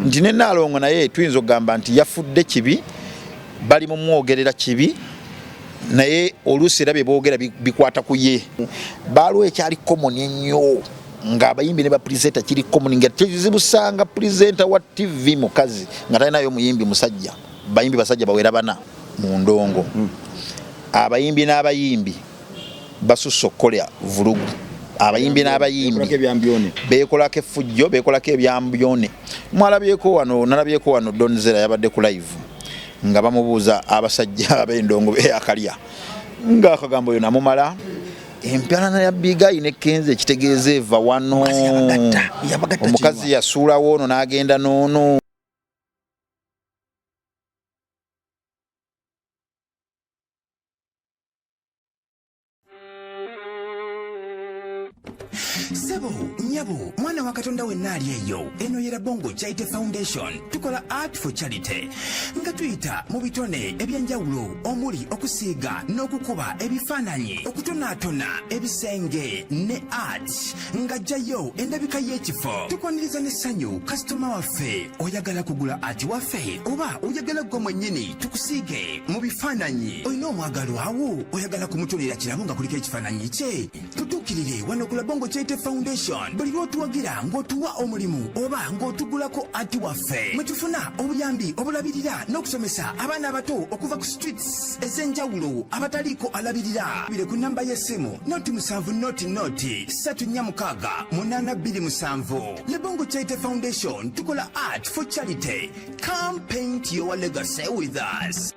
Nti ne Nnaalongo naye tuyinza okugamba nti yafudde kibi, bali mumwogerera kibi, naye oluusi era bye boogera bikwata ku ye. Baaliwo ekyali common ennyo ng'abayimbi ne bapurizenta kiri common nga tezibusanga pulizenta wa TV mukazi nga talinayo muyimbi musajja. Bayimbi basajja bawera bana mu ndongo. Abayimbi n'abayimbi basusse okukola vulugu. Abayimbi n'abayimbi beekolako effujjo, beekolako ebyambyone. Mwalabyeko wano, nalabyeko wano Don Zera yabadde ku live nga bamubuuza abasajja ab'endongo beakalya ng'akagambo yo namumala. Empalana ya Big Eye ne Kenzo ekitegeeza eva wano. Omukazi yasuulawo ono n'agenda n'ono. Sebo, nyabo, mwana wa Katonda wenna ali eyo, eno ye Rabongo Charity Foundation. Tukola art for charity nga tuyita mu bitone ebyenjawulo omuli okusiiga n'okukuba ebifaananyi, okutonaatona ebisenge ne art nga jjayo endabika y'ekifo. Tukwaniriza n'essanyu kasitoma waffe. Oyagala kugula art waffe oba oyagala ggwe mwennyini tukusiige mu bifaananyi? Olina omwagalwawo oyagala kumutonera kirabo nga kuliko ekifaananyi kye? Tutuukirire wano ku Labongo Charity Foundation. Buli lw'otuwagira ng'otuwa omulimu oba ng'otugulako ati waffe, mwe tufuna obuyambi obulabirira n'okusomesa abaana abato okuva ku streets ez'enjawulo abataliiko alabirira. Bire ku namba y'essimu noti 7 noti noti 3 4 6 8 2 7. Labongo Charity Foundation, tukola art for charity. Come paint your legacy with us.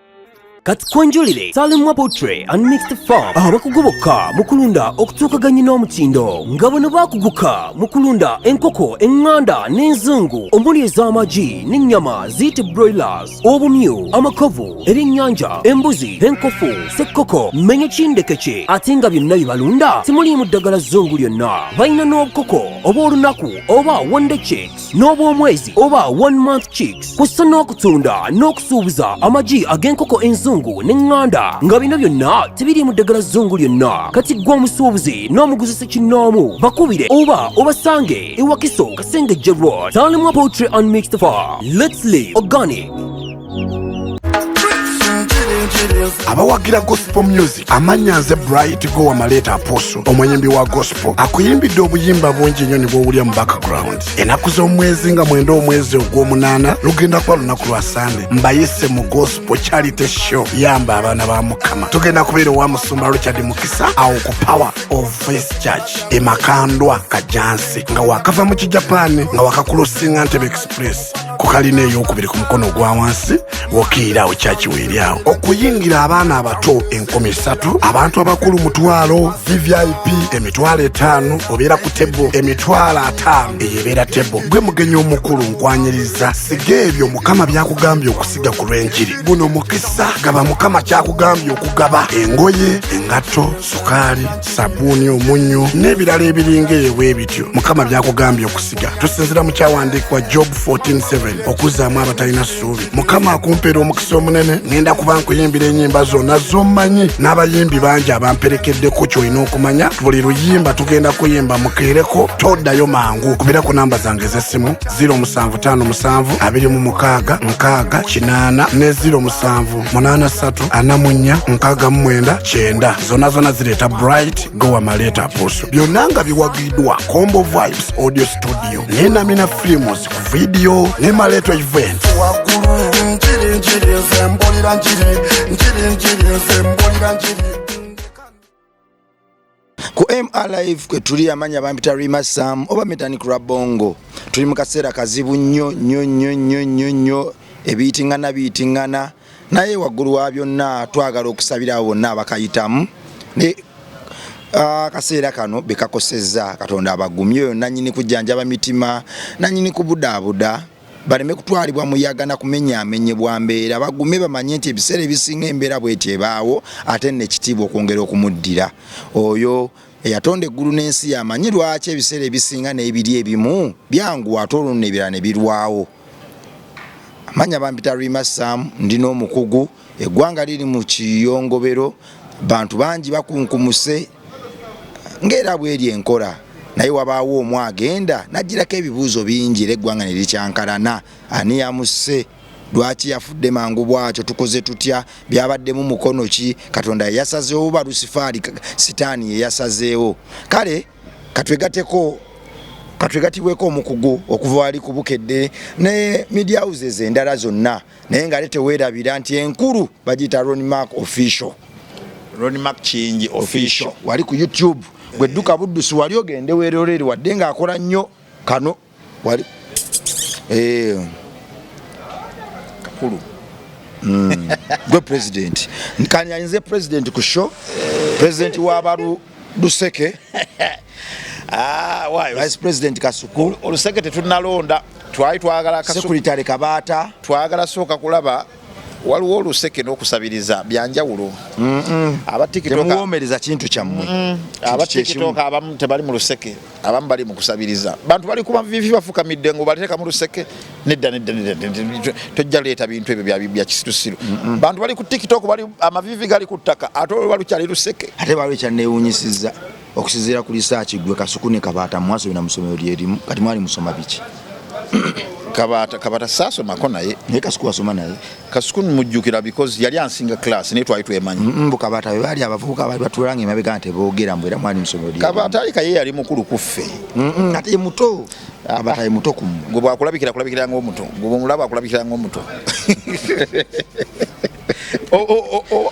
Kati kwenjulire Salimwa Poultry and Mixed Farm, abakugu bokka mu kulunda okutuukaganye n'omutindo, nga bano bakuguka mu kulunda enkoko eŋŋanda n'enzungu omuli ez'amagi n'ennyama ziyite broilers, obumyu, amakovu, ebyennyanja, embuzi, enkofu, sekkoko, mmenye kindekeke, ate nga byonna bye balunda temuliimu ddagala zzungu lyonna. Balina n'obukoko obw'olunaku oba one day chicks n'obw'omwezi oba one month chicks, kussa n'okutunda n'okusuubuza amagi ag'enkoko enzungu n'eŋŋanda, nga bino byonna tebiriimu ddagala zzungu lyonna. Kati ggwe omusuubuzi n'omuguzi ssekinnoomu, bakubire oba obasange e Wakiso, Kasengejje Road. Salimwa Poultry and Mixed Farm, let's live organic. Abawagira gospel music, amannya nze Bright Gowa Maleeta Apostle, omuyimbi wa gospel akuyimbidde obuyimba bungi nnyo ne bwowulya mu background. Ennaku z'omwezi nga 9 omwezi ogw'omunaana lugenda kuba lunaku lwa Sande, mbayise mu gospel charity show yamba abaana ba Mukama. Tugenda kubeera owa Musumba Richard Mukisa awo ku Power of Faith Church e Makandwa Kajansi, nga wakava mu Kijapaani, nga wakakulosinga Ntebe Express ku kalina ey'okubiri ku mukono ogwa wansi, wokiira awo kyaki weeri awo. Okuyingira abaana abato 3000, abantu abakulu 500,000, VVIP 50,000, obeera ku tebo 50,000, eyo ebeera tebo. Gwe mugenyi omukulu nkwanyiriza, siga ebyo Mukama byakugambye okusiga ku lw'enjiri. Guno mukisa, gaba Mukama kyakugambye okugaba, engoye, engatto, sukaali, sabuuni, omunnyo n'ebirala ebiringa eyo bwe bityo Mukama byakugambye okusiga. Tusinzira mu kyawandiikibwa Job 14:7 okuzzaamu abatalina ssuubi. Mukama akumpeera omukisa omunene. Ŋŋenda kuba nkuyimbira ennyimba zonna z'ommanyi n'abayimbi bangi abamperekeddeko. Ky'olina okumanya, buli luyimba tugenda kuyimba mukeereko, toddayo mangu. Kubira ku namba zange ez'essimu 0757 26 60 8 ne 07 83 44 69 9. Zonna zonna zireeta Bright Gowa Maleeta Apostle, byonna nga biwagiddwa Combo Vibes Audio Studio ne Namina Films ku video ne Maleeto Event. Waggulu njiri njiri nze mbulira njiri njiri njiri nze mbulira njiri. Ku MR Live kwe tuli, amanya bampita Rima Sam oba Metanik Rabongo. Tuli mu kaseera kazibu nnyo nnyo nnyo nnyo nnyo nnyo, ebiyitingana biyitingana, naye waggulu wa byonna twagala okusabira abo bonna abakayitamu ne akaseera kano bekakosezza. Katonda abagumye, oyo nannyini kujjanjaba mitima, nannyini kubudaabuda, baleme kutwalibwa muyaga na kumenyaamenyebwa mbeera, bagume bamanye nti ebiseera ebisinga embeera bweti ebaawo, ate nno ekitiibwa okwongera okumuddira oyo eyatonda eggulu n'ensi. Yamanyi lwaki ebiseera ebisinga n'ebiri ebimu byanguwa ate olwo nno ebirala ne birwawo. Amanya bampita Rima Sam, ndi n'omukugu. Eggwanga liri mu kiyongobero, bantu bangi bakunkumuse ng'era bweri enkola. Naye wabaawo omu agenda n'aggyirako ebibuuzo bingi era eggwanga ne likyankalana. Ani yamusse? Lwaki yafudde mangu bwatyo? Tukoze tutya? Byabaddemu mukono ki? Katonda ye yasazeewo oba Lusifaali, Sitaani ye yasazeewo? Kale katwegateko katwegatibweko omukugu okuva wali ku Bukedde ne media houses endala zonna, naye nga ate teweerabira nti enkulu bagiyita Ron Mark Official. Ron Mark Kingi Official wali ku YouTube. Gwe dduka buddusi wali ogende weerolere, wadde ng'akola nnyo kano wali Kakulu. Gwe president nkanyanyze president ku show, president w'abalu Luseke. Ah, why? Vice President Kasuku. Oluseke tetunalonda, twali twagala Kasuku. Secretary Kabaata. Twagala sooka kulaba waliwo oluseke n'okusabiriza byanjawulo. Temuwoomereza kintu kyammwe. Abatikitoka abamu tebali mu luseke, abamu bali mu kusabiriza. Bantu bali kuba vivi bafukamidde ngo baliteeka mu luseke. Nedda, nedda, nedda, tojja leeta bintu ebyo bya kisirusiru. Bantu bali ku TikTok, bali amavivi gali ku ttaka, ate olwo balukyali luseke. Ate waliwo ekyanneewuunyisizza okusinziira ku lisaaki, gwe Kasuku ne Kabaata mwasomera mu ssomero lyerimu, kati mwali musoma biki? Kabaata saasomako naye. Naye Kasuku wasoma naye? Kasuku mujjukira because yali ansinga class, naye twali twemanyi. Mbu Kabaata bwe baali abavubuka baali batuulanga emabega nga teboogera, mbu era mwali mu ssomero lyerimu. Kabaata alika ye yali mukulu ku ffe. Ate ye muto. Kabaata ye muto ku mmwe. Gwe bwakulabikira akulabikira ng'omuto, gwe bwomulaba akulabikira ng'omuto.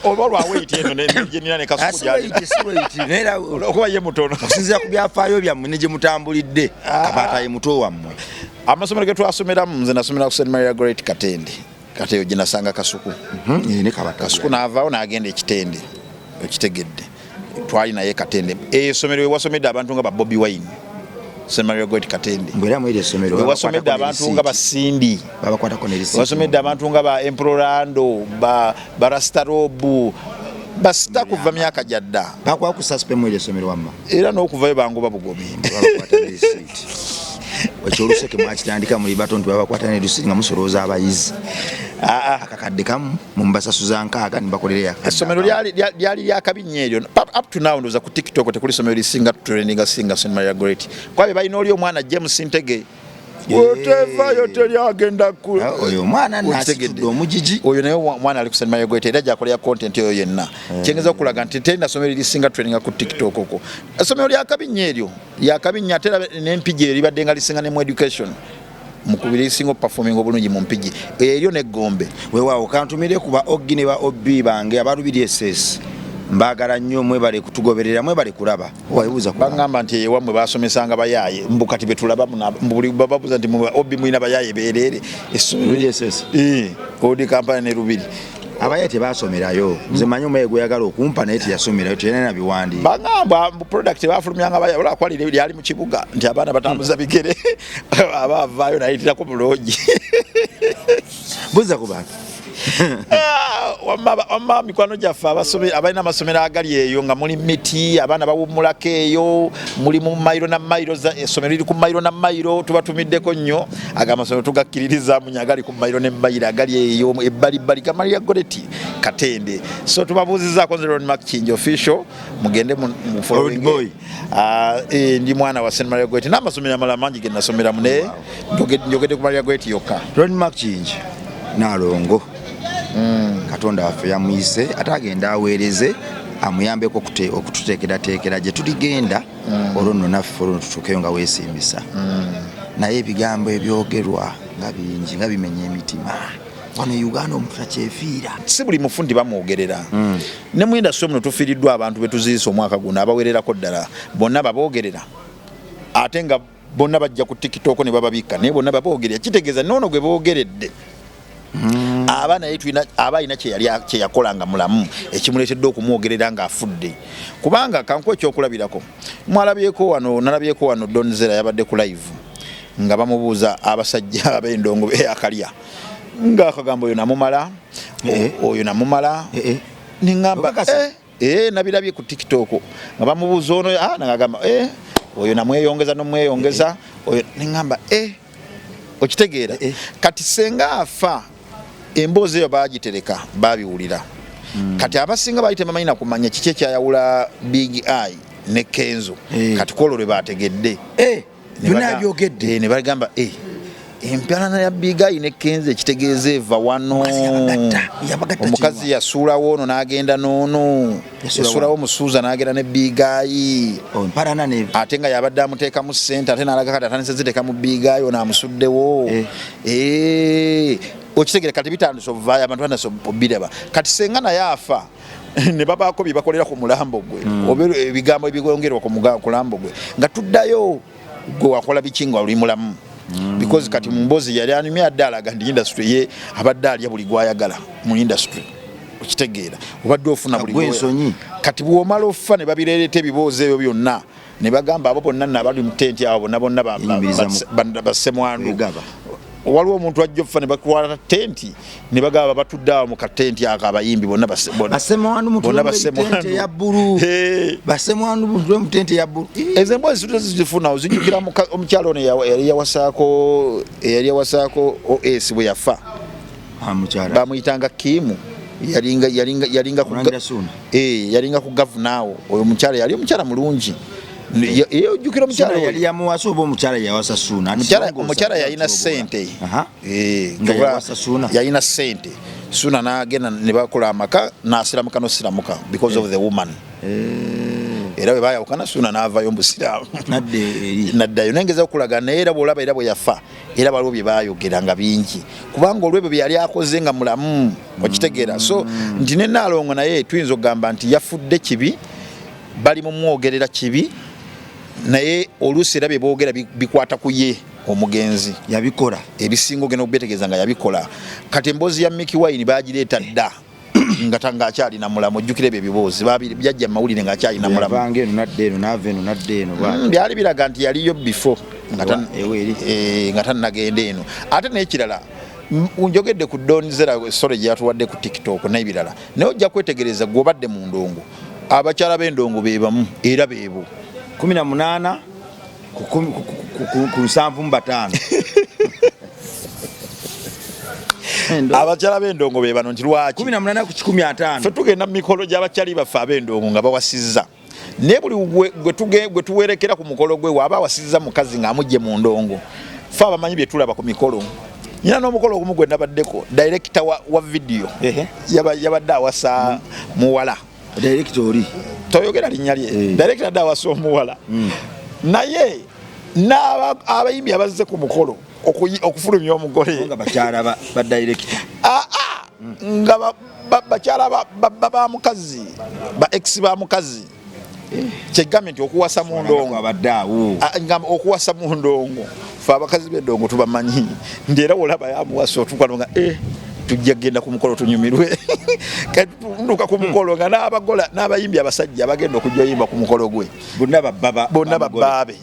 Oba lwa weight eno gye nina ne Kasuku gy'alina. Okuba ye mutono. Okusinziira ku byafaayo byammwe ne gye mutambulidde, Kabaata ye muto wammwe. Amasomero ge twasomeramu, nze nasomera ku St Maria Great Katende, kati eyo gye nasanga Kasuku. Ne Kabaata. Kasuku n'avaawo n'agenda Ekitende, okitegedde, twali naye Katende. Eyo essomero wewasomedde abantu nga ba Bobi Wine, St Maria Great Katende. Mbu era mweri essomero wewasomedde abantu nga ba Cindy, babakwatako ne receipt. Wasomedde abantu nga ba Emprorando, ba Rastarobu, basita kuva myaka gyadda. Bakwata ku saspe mweri essomero wamma. Era n'okuvayo bangoba bugobi. Babakwata ne receipt. Ekyo oluseke mwakitandika muli bato nti babakwata ne receipt nga musolooza abayizi. Akakadde kamu mumubasasuza 60 nibakolera yakadde. Essomero lyali lyakabi nnyo eryo. Up to now ndowooza ku TikTok tekuli ssomero lisinga trendinga singa St Maria Great. Kwabe balina oli omwana James Ntege. Whatever teri agenda ku Oyo omwana nasitudde omugigi. Oyo naye mwana ali ku St Maria Great era gyakolera content oyo yenna. Kyengeza okulaga nti terina ssomero lisinga trendinga ku TikTok okwo. Essomero lyakabi nnyo eryo. Lyakabi nnyo, ate era n'empigi eryo libadde nga lisinga ne mu education. Mukubiri lisinga okuperforming obulungi mu mpigi eryo n'eggombe. Weewaawo, kantumire ku ba OG ne ba OB bange abalubiri SS. Mbaagala nnyo, mwebale kutugoberera, mwebale kulaba. Wayibuuza ku Bangamba nti eyo wammwe basomesanga bayaaye, mbu kati betulaba mbu buli bababuuza nti mu OB mulina bayaaye beereere. Essomero Lubiri SS. Old Kampala ne Lubiri. Abaye tebasomerayo. Nze manyi omuyaye gweyagala okumpa naye teyasomerayo, teyalina biwandiiko. Bangamba mbu product bafulumyanga bayaye, olwa kwali lyali mu kibuga nti abaana batambuza bigere, aba avaayo nayitirako bulungi. Buuza ku bantu. Wamma mikwano gyaffe abalina amasomero agali eyo nga muli miti, abaana bawummulako eyo, muli mu mayiro na mayiro, essomero liri ku mayiro na mayiro, tubatumiddeko nnyo. Ago amasomero tugakkiririzaamu nnyo agali ku mayiro ne mayiro agali eyo ebbalibbali ga Maria Goretti Katende. So tubabuuzizaako, nze Ron Mark Kingi Official, mugende mu following. Old boy. Ndi mwana wa St Maria Goretti n'amasomero amalala mangi ge nasomeramu, naye njogedde ku Maria Goretti yokka. Ron Mark Kingi Nalongo. Katonda waffe yamuyise ate agenda aweereze amuyambeko okututeekerateekera gye tuligenda. Olwo nno naffe olwo tutuukeyo nga weesiimisa. Naye ebigambo ebyogerwa nga bingi nga bimenya emitima. Wano e Uganda omuntu takyefiira. Si buli mufu nti bamwogerera. Ne mu industry muno tufiiriddwa abantu be tuziise omwaka guno abawererako ddala, bonna baboogerera, ate nga bonna bajja ku TikTok ne bababikka, naye bonna baboogerera. Kitegeeza noono gwe boogeredde aba naye tulina, aba alina kye yakola nga mulamu ekimuleetedde okumwogerera ng'afudde. Kubanga kankuwa ekyokulabirako, mwalabyeko wano, nalabyeko wano Don Zera yabadde ku live nga bamubuuza abasajja ab'endongo akalya ng'akagambo oyo namumala, oyo namumala. Ningamba, Okakasa? Nabirabye ku TikTok nga bamubuuza ono, nagamba, oyo namweyongeza nomweyongeza, oyo ningamba, okitegeera. Kati senga afa emboozi eyo bagitereka babiwulira. Kati abasinga baali tebamanyi na kumanya kiki ekyayawula Big Eye. Ne Kenzo. Eh. Kati kwolwo lwe bategedde. Eh, Ne byonna abyogedde. Ne bagamba empalana ya Big Eye ne Kenzo ekitegeeza eva wano. Omukazi yabagatta Omukazi kinywa. yasuulawo ono n'agenda n'ono. Yasuulawo. Yasuulawo Musuuza n'agenda ne Big Eye. Oh, empalana ne Ate nga yabadde amuteekamu ssente, ate n'alaga kati atandise ziteeka mu Big Eye, ono amusuddewo. Eh. Okitegere kati bitandise okuvaayo, abantu batandise obiraba. Kati senga naye afa ne babaako bye bakolera ku mulambo gwe, oba ebigambo ebigongerwa ku mulambo gwe, nga tuddayo gwe wakola biki nga oli mulamu. Because kati mu mboozi yali anyumya adde alaga nti industry ye abadde alya buli gw'ayagala mu industry. Okitegeera, obadde ofuna buli Agwa gw'oyagala. ensonyi. Kati bw'omala ofa ne babireeta ebiboozi ebyo byonna ne bagamba abo bonna nno abali mu tenti abo bonna bonna Yenyumiriza mu bassemwandu. Wegaba. Waliwo omuntu ajja okufa ne batwala tenti ne bagamba batudde awo mu katenti ako abayimbi bonna bonna. Bassemwandu mutule Bonna mu bassemwandu. tenti eya bbulu. Hey. Bassemwandu mutule mu tenti eya bbulu. Ezo emboozi tuzifuna, ozijjukira omukyala ono eyali yawasaako OS bwe yafa. Ah, mukyala. Bamuyitanga Kimu. Yalinga ku Omulangira Suuna. Yalinga ku gavana awo. Oyo omukyala yali omukyala mulungi. Ojjukira omukyala Suuna oyo? yali yamuwasa oba omukyala yawasa Suuna? Ani Songo Omukyala osabira yalina nti obola? ssente. Aha. Nga yawasa Suuna. Yalina ssente. Suuna n'agenda ne bakola amaka, n'asiramuka n'osiramuka because of the woman. Era bwe baayawukana Suuna n'avaayo mu busiraamu. Nadda eri. Naddayo. Naye ngeza okulaga naye era bw'olaba era bwe yafa, era waliwo bye baayogera nga bingi. Kubanga olw'ebyo bye yali akoze nga mulamu, okitegeera. So nti ne Nnaalongo naye tuyinza okugamba nti yafudde kibi, bali mu mwogerera kibi, naye oluusi era bye boogera bikwata ku ye omugenzi. Yabikola. Ebisinga ogenda okubyetegeeza nga yabikola. Kati emboozi ya Mickey Wine baagireeta dda ng'akyalina mulamu. Ojjukira ebyo ebiboozi byajja mu mawulire ng'akyalina mulamu. Yavanga eno nadda eno, n'ava eno nadda eno, bw'atyo. Byali biraga nti yaliyo before Ewa, ewa eri. nga tannagenda eno. Ate n'ekirala, njogedde ku Don Zera story gye yatuwadde ku TikTok n'ebirala, naye ojja kwetegereza gw'obadde mu ndongo, abakyala b'endongo be bamu era beebo. 18 ku kumi, ku, ku, ku, ku, ku 75. Endo. Abakyala b'endongo be bano nti lwaki? 18 ku 150. Ffe tugenda mu mikolo gy'abakyali baffe ab'endongo nga bawasizza, naye buli gwe tuwerekera ku mukolo gwe waba awasizza mukazi ng'amugye mu ndongo, ffe abamanyi bye tulaba ku mikolo. Nyina n'omukolo ogumu gwe nabaddeko, director wa video yabadde awasa muwala. Director oli? Toyogera linnya lye. Director adde awasa omuwala. Naye abayimbi abazze ku mukolo okufulumya omugole. Nga bakyala ba director. Nga bakyala ba mukazi, ba ex ba mukazi. Kyegambye nti okuwasa mu ndongo. Abadde awo. Ngamba okuwasa mu ndongo. Ffe abakazi b'endongo tubamanyi. Nti era olaba yamuwasa otuuka nga, tujja kugenda ku mukolo tunyumirwe. Kati tutuuka ku mukolo nga n'abayimbi abasajja abagenda okujja oyimba ku mukolo gwe. Bonna babba Bonna bamugole. babbaabe.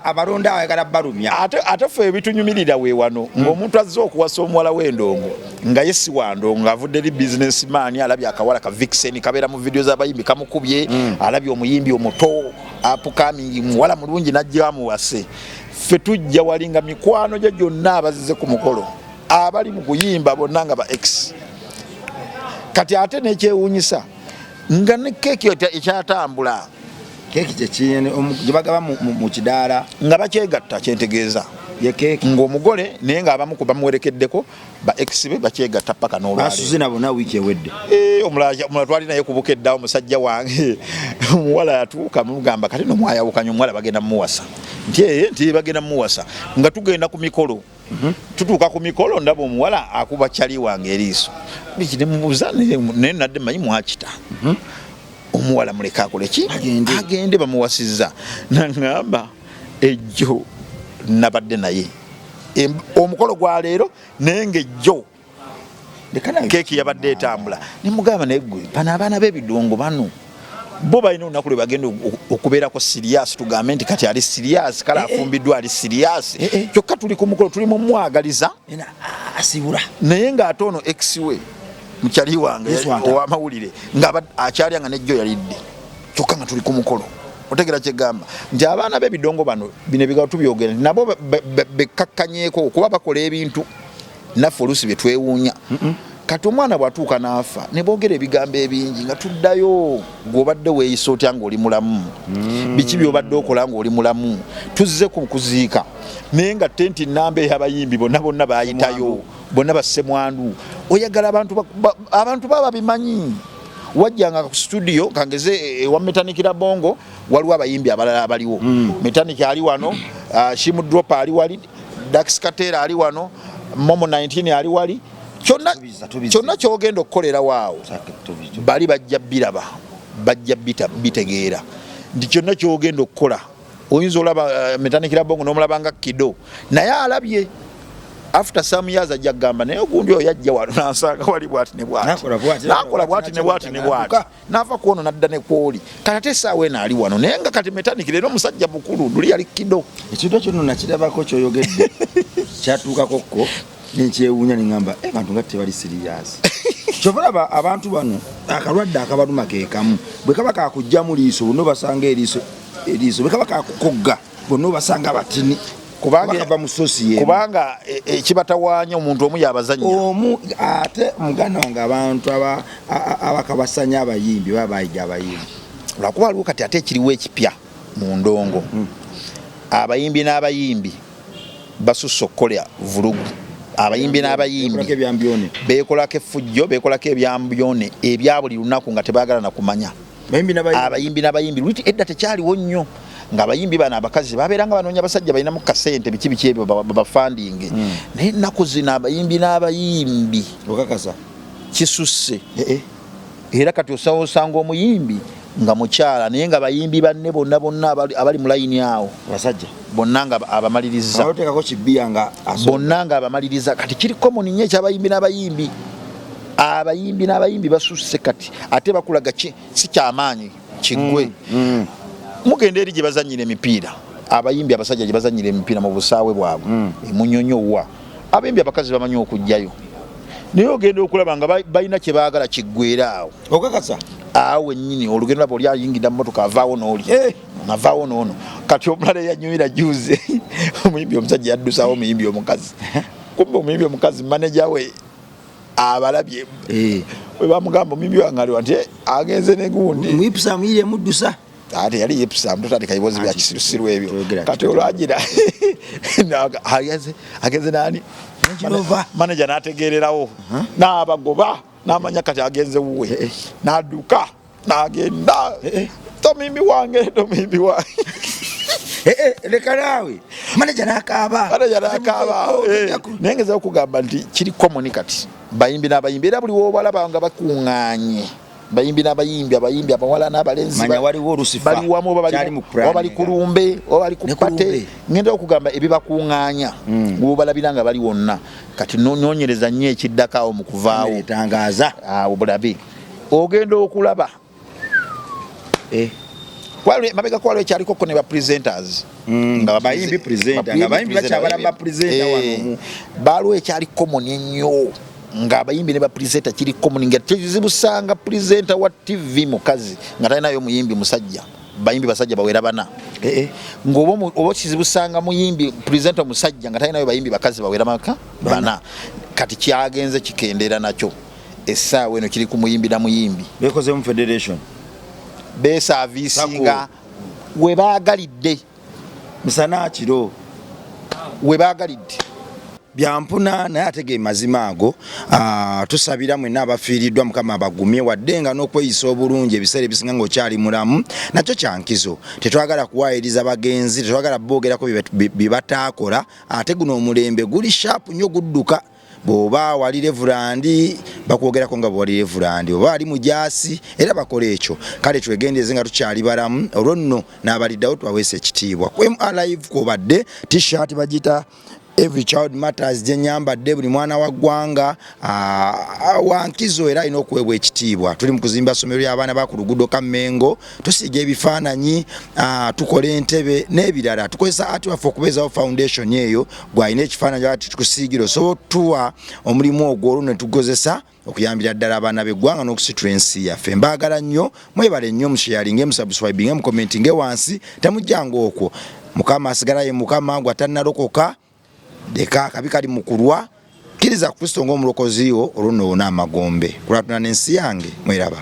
Abalonda ayagala balumya. Ate ffe ebitunyumirira we wano, ng'omuntu azze okuwasa omuwala w'endongo nga ye si wa ndongo, ng'avudde eri businessman, alabye akawala ka Vixen kabeera mu video z'abayimbi kamukubye, alabye omuyimbi omuto upcoming muwala mulungi n'ajja amuwase. Ffe tujja wali nga mikwano gye gyonna abazze ku mukolo abali mu kuyimba bonna nga ba ex. Kati ate n'ekyewuunyisa nga ne keeki ekyatambula. Keeki kye gye bagaba mu kidaala. Nga bakyegatta, kyentegeeza. Ye keeki. Ng'omugole naye ng'abamu ku bamuwerekeddeko ba ex be bakyegatta paka n'olwaleero. Basuze na bonna wiiki ewedde. Omulala twali naye ku Bukedde awo, musajja wange. Omuwala yatuuka mugamba kati no mwayawukanye, omuwala bagenda mumuwasa. Nti, nti bagenda mumuwasa. Nga tugenda ku mikolo. Tutuuka ku mikolo ndaba omuwala akuba kyali wange eriiso. Biki ne mubuuza, naye nadde mmanyi mwakita. Omuwala muleke akole ki? Agende. Agende bamuwasizza. Naŋŋamba ejjo nabadde naye. Omukolo gwa leero naye ng'ejjo Leka naye. keeki yabadde etambula. Ne mugamba naye ggwe bano abaana b'ebidongo bano bo balina olunaku lwe bagenda okubeerako serious, tugambe nti kati ali serious, kale afumbiddwa ali serious. Kyokka tuli ku mukolo tuli mu mwagaliza. Ena, asibula. Naye ng'ate ono ex we mukyali wange Yesu anta. ow'amawulire ng'aba akyalya nga nejjo yalidde, kyokka nga tuli ku mukolo. Otegera kyegamba nti abaana b'ebidongo bano bino ebigambo tubyogera nti nabo bekkakkanyeeko kuba bakola ebintu naffe oluusi bye twewuunya. Kati omwana bw'atuuka n'afa ne boogera ebigambo ebingi nga tuddayo, gw'obadde weeyisa otya ng'oli mulamu? Biki by'obadde okola ng'oli mulamu? Tuzze ku kuziika naye nga tenti namba ey'abayimbi bonna bonna baayitayo bonna bassemwandu. Oyagala abantu abantu baba bimanyi. Wajjanga ku studio kangeze ewa Metanik Rabongo, waliwo abayimbi abalala abaliwo. Metanik ali wano, Shim Drop ali wali, Dax Katera ali wano, Momo 19 ali wali. Kyonna kyonna kyogenda okukolera waawo bali bajja biraba, bajja bitegeera nti kyonna kyogenda okukola. Oyinza olaba Metanik Rabongo n'omulaba nga kido, naye alabye after some years ajja kugamba, naye ogundi oyo yajja wano nansanga wali bwati ne bwati, nakola bwati ne bwati ne bwati, nava ku ono nadda ne kwoli, kati ate essaawa eno ali wano. Naye nga kati Metanik leero omusajja mukulu, luli yali kido. Ekintu ekyo nno nakirabako, kyoyogedde kyatuukako ko nenkyewuunya, neŋamba abantu nga tebali serious. Kyova olaba abantu bano akalwadde akabaluma kekamu, bwe kaba kakugjamu liiso bonna obasanga eriiso eriiso, bwe kaba kakukogga bonna obasanga batini. Kubanga mu sosi ye kubanga ekibatawaanya omuntu omu yabazanya omu. Ate muganda wange, abantu abakabasanya abayimbi baba bayiga abayimbi. Lwakuba waliwo kati ate ekiriwo ekipya mu ndongo. Abayimbi n'abayimbi basusse okukola vulugu. Abayimbi n'abayimbi beekolako effujjo, beekolako ebyambyone ebya buli lunaku nga tebaagala na kumanya. Abayimbi n'abayimbi lwiti edda tekyaliwo nnyo ng'abayimbi bano abakazi babeera nga banoonya abasajja balinamu kasente, biki biki ebyo babafandinge. Naye ennaku zino abayimbi n'abayimbi okakasa kisusse. Era kati osawo osanga omuyimbi nga mukyala, naye nga bayimbi banne bonna bonna abali mu layini awo abasajja bonna nga abamaliriza. Oteekako kibiya nga bonna nga abamaliriza. Kati kiri common nnyo ekyabayimbi n'abayimbi. Abayimbi n'abayimbi basusse kati, ate bakulaga si kyamaanyi kiggwe. Mugenda eri gye bazanyira emipiira, abayimbi abasajja gye bazanyira emipiira mu busaawe bwabwe emunyonyo wa, abayimbi abakazi bamanyi okugjayo, naye ogenda okulaba nga balina kye baagala kiggwera awo. Okakasa? Awo wennyini olugendo lwabo, oli ayingira mu motoka avaawo n'oli avaawo n'ono. Kati omulala eyanyumira juzi, omuyimbi omusajja yaddusawo omuyimbi omukazi, kumbe omuyimbi omukazi maneja we abalabye. Bwe bamugamba omuyimbi wange aliwa, nti agenze ne gundi. Muyipusa muyire muddusa. Ate yali yepusa mutotandika bibozi bya kisirusiru ebyo. Kati olwagira agenze nani, manager n'ategererawo n'abagoba, n'amanya kati agenze wuwe, n'adduka n'agenda, tomuyimbi wange, tomuyimbi wange. Leka naawe, manager n'akaaba. Manager n'akaaba. Naye ngeza okugamba nti kiri common kati, bayimbi n'abayimbi, era buli wobalaba nga bakuŋŋaanye bayimbi n'abayimbi, abayimbi abawala n'abalenzi bali wamu, oba bali ku lumbe oba bali ku party, ngenda okugamba ebibakuŋŋaanya wobalabira nga bali wonna. Kati noonyereza nnyo ekiddako awo mu kuvaawo. Tangaza. Awo bulabe ogenda okulaba mabega kwaliwo ekyalikoko ne ba presenters. Bayimbi presenter, nga bayimbi bakyabala ba presenter wano. Baaliwo ekyali common ennyo ng'abayimbi ne ba presenter kiri common nga tezibusanga presenter wa TV mukazi nga talinayo muyimbi musajja, bayimbi basajja bawera bana. Ng'oba oba kizibusanga muyimbi presenter musajja nga talinayo bayimbi bakazi bawera maka bana. Kati kyagenze kikendera nakyo, essaawa eno kiri ku muyimbi na muyimbi. Bekozemu federation. Beservicinga we baagalidde. Misana kiro. We baagalidde. Byampuna, naye ate ge mazima ago. Tusabira mwenna abafiiriddwa, Mukama abagumye, wadde nga n'okweyisa obulungi ebiseera ebisinga ng'okyali mulamu nakyo kyankizo. Tetwagala kuwaayiriza bagenzi, tetwagala boogerako bye bataakola. Ate guno omulembe guli sharp nnyo, gudduka. Bw'oba wali reverend bakwogerako nga bwewali reverend, oba ali mujaasi era bakola ekyo. Kale twegendeze nga tukyali balamu, olwo nno n'abaliddawo tubaweesa ekitiibwa. Ku MR Live kwobadde, T-shirt bagiyita Every Child Matters gyenyambadde. Buli mwana wa ggwanga wankizo era alina okuweebwa ekitiibwa. Tuli mu kuzimba ssomero ly'abaana ba ku luguudo Kammengo, tusiiga ebifaananyi, tukola entebe n'ebirala. Tukozesa art waffe okubeezawo foundation eyo. Gwalina ekifaananyi ati tukusiigira, osobola otuwa omulimu ogwo, olwo ne tugozesa okuyambira ddala abaana b'eggwanga n'okusitula ensi yaffe. Mbaagala nnyo, mwebale nnyo, musharinge, musubscribinge, mucommentinge wansi. Temujjanga okwo, Mukama asigala ye Mukama. Gwe atannalokoka, leka akabi kali mu kulwa. Kkiriza Kristo ng'omulokozi wo, olwo nno owone amagombe. Kulatuna n'ensi yange mweraba.